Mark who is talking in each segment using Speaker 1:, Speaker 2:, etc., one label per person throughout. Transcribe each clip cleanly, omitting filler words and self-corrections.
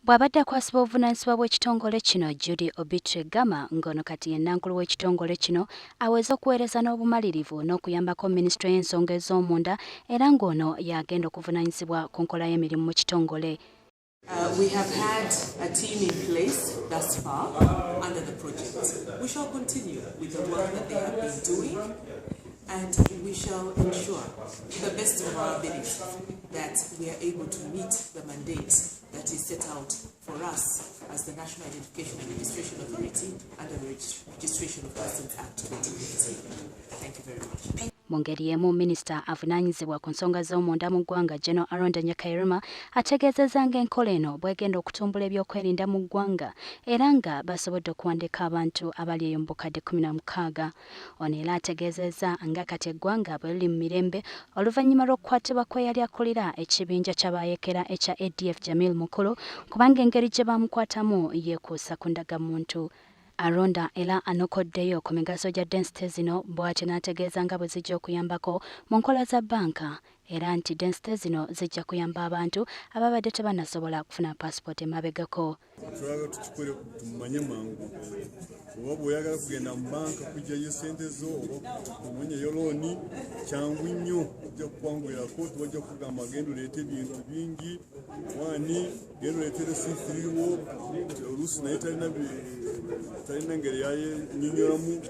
Speaker 1: Bw'abadde akwasibwa obuvunaanyizibwa bw'ekitongole kino, Judy Obitre Gama, ng'ono kati ye nnankulu w'ekitongole kino, aweze okuweereza n'obumalirivu n'okuyambako minisitule y'ensonga ez'omunda era ng'ono y'agenda okuvunaanyizibwa ku nkola y'emirimu mu kitongole.
Speaker 2: We have had a team in place thus far under the project. We shall continue with the work that they have been doing, and we shall ensure to the best of our ability that we are able to meet the mandate that is set out for us as the National Identification and Registration Authority under the Registration of Persons Act 2015. Thank you very much.
Speaker 1: Mu ngeri y'emu, minisita avunaanyizibwa ku nsonga z'omunda mu ggwanga, General Aronda Nyakairima, ategeezezza ng'enkola eno bw'egenda okutumbula ebyokwerinda mu ggwanga era nga basobodde okuwandiika abantu abali eyo mu bukadde 16. Ono era ategeezezza nga kati eggwanga bwe liri mu mirembe oluvannyuma lw'okukwatibwa kw'eyali akulira ekibinja ky'abayeekera ekya ADF, Jamil Mukulu, kubanga engeri gye bamukwatamu yeekuusa ku ndagamuntu. Aronda era anokoddeyo ku migaso gya densite zino, bw'atyo n'ategeeza nga bwe zijja okuyambako mu nkola za bbanka era nti densite zino zijja kuyamba abantu ababadde tebannasobola kufuna paasipooti emabegako.
Speaker 3: Twagala tukikole tumanye mangu, oba bw'oyagala kugenda mu banka kugyayo sente zo oba kunonyayo looni, kyangu nnyo, ojja kukwanguyirako. Tewajja kugamba genda oleete ebintu bingi, wani genda oleete resiitiriwo, oluusi naye talina ngeri yayenyonyoramu.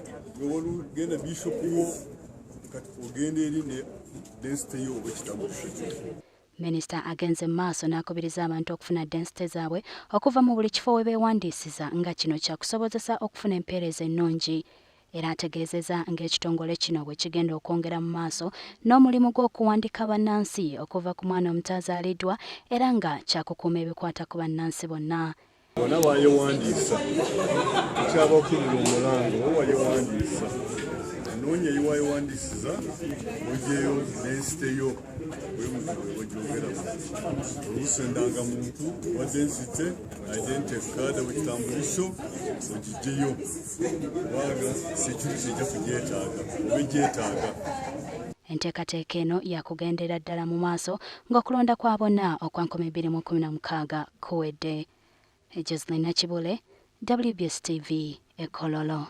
Speaker 3: Genda bishop wo, kati ogenda eri ne densite yo oba ekitambulisho kyo.
Speaker 1: Minisita agenze mu maaso n'akubiriza abantu okufuna densite zaabwe okuva mu buli kifo we beewandiisiza, nga kino kyakusobozesa okufuna empeereza ennungi. Era ategeezezza ng'ekitongole kino bwe kigenda okwongera mu maaso n'omulimu gw'okuwandika bannansi okuva ku mwana omuto azaaliddwa, era nga kyakukuuma ebikwata ku bannansi bonna.
Speaker 3: Bonna bayewandiisa, tukyabakubira omulanga, oba wayewandiisa, noonya eyiwayewandiisiza, ogyeyo densite yo wegyogeramu, oluusi endangamuntu oba densite, identity card oba ekitambulisho, ogigyeyo kubanga security ejja kugyetaaga oba egyetaaga.
Speaker 1: Enteekateeka eno yakugendera ddala mu maaso ng'okulonda kwa bonna okwa 2016 kuwedde. Jocelyn Nakibule, WBS TV, e Kololo.